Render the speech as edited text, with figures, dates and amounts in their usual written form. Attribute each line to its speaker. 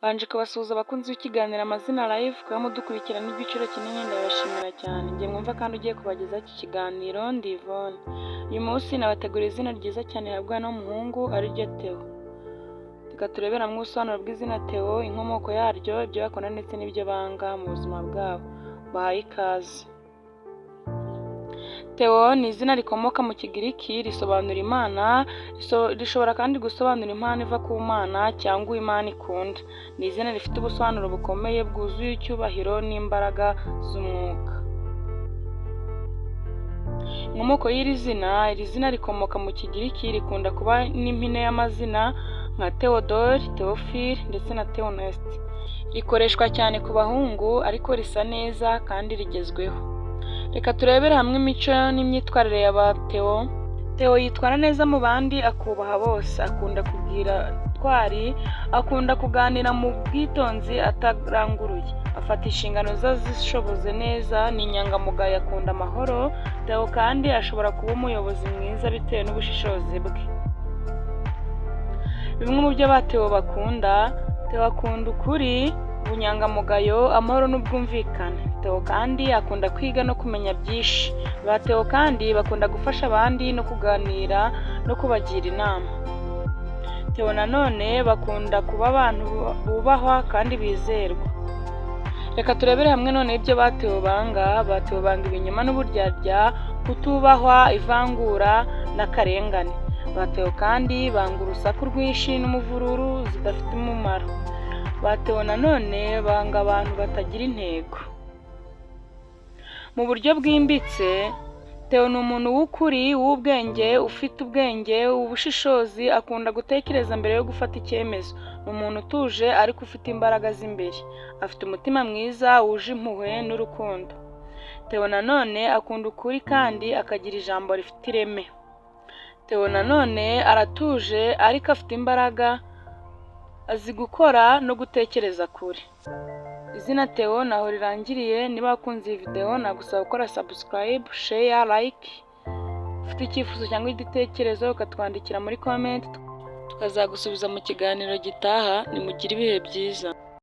Speaker 1: Mbanje kubasuhuza abakunzi b'ikiganiro Amazina Live, kuba mudukurikirana n'igiciro kinini, ndabashimira cyane. Njye mwumva kandi ugiye kubagezaho iki kiganiro ndi Yvonne. Uyu munsi nabateguriye izina ryiza cyane rihabwa n'umuhungu, ariryo Theo. Reka turebere hamwe ubusobanuro bw'izina Theo, inkomoko yaryo, ibyo bakunda ndetse n'ibyo banga mu buzima bwabo. Bahaye ikaze. Theo ni izina rikomoka mu Kigiriki, risobanura Imana, rishobora kandi gusobanura impano iva ku Mana cyangwa uwo Imana ikunda. Ni izina rifite ubusobanuro bukomeye, bwuzuye icyubahiro n'imbaraga z'umwuka. Inkomoko y'iri zina: Iri zina rikomoka mu Kigiriki, rikunda kuba n'impine y'amazina nka Theodore, Theophile ndetse na Theoneste. Rikoreshwa cyane ku bahungu, ariko risa neza kandi rigezweho. Reka turebere hamwe imico n'imyitwarire ya ba Theo. Theo yitwara neza mu bandi, akubaha bose, akunda kugira ubutwari, akunda kuganira mu bwitonzi ataranguruye, afata inshingano ze azishoboze neza, ni inyangamugayo, akunda amahoro. Theo kandi ashobora kuba umuyobozi mwiza bitewe n'ubushishozi bwe. Bimwe mu byo ba Theo bakunda: Theo akunda ukuri, ubunyangamugayo, amahoro n'ubwumvikane. Theo kandi akunda kwiga no kumenya byinshi. Ba Theo kandi bakunda gufasha abandi no kuganira no kubagira inama. Theo nanone bakunda kuba abantu bubahwa kandi bizerwa. Reka turebere hamwe noneho ibyo ba Theo banga. Ba Theo banga ibinyoma n'uburyarya, kutubahwa, ivangura n'akarengane. Ba Theo kandi banga urusaku rwinshi n'imvururu zidafite umumaro. Ba Theo nanone banga abantu batagira intego. Mu buryo bwimbitse, Theo ni umuntu w'ukuri, w'ubwenge, ufite ubwenge, ubushishozi, akunda gutekereza mbere yo gufata icyemezo. Ni umuntu utuje ariko ufite imbaraga z'imbere. Afite umutima mwiza wuje impuhwe n'urukundo. Theo nanone akunda ukuri kandi akagira ijambo rifite ireme. Theo nanone aratuje ariko afite imbaraga, azi gukora no gutekereza kure. Izina Theo ntaho rirangiriye. Niba wakunze iyi video, nagusaba gukora subscribe, share, like. Ufite icyifuzo cyangwa igitekerezo, ukatwandikira muri comment, tukazagusubiza mu kiganiro gitaha. Nimugire ibihe byiza.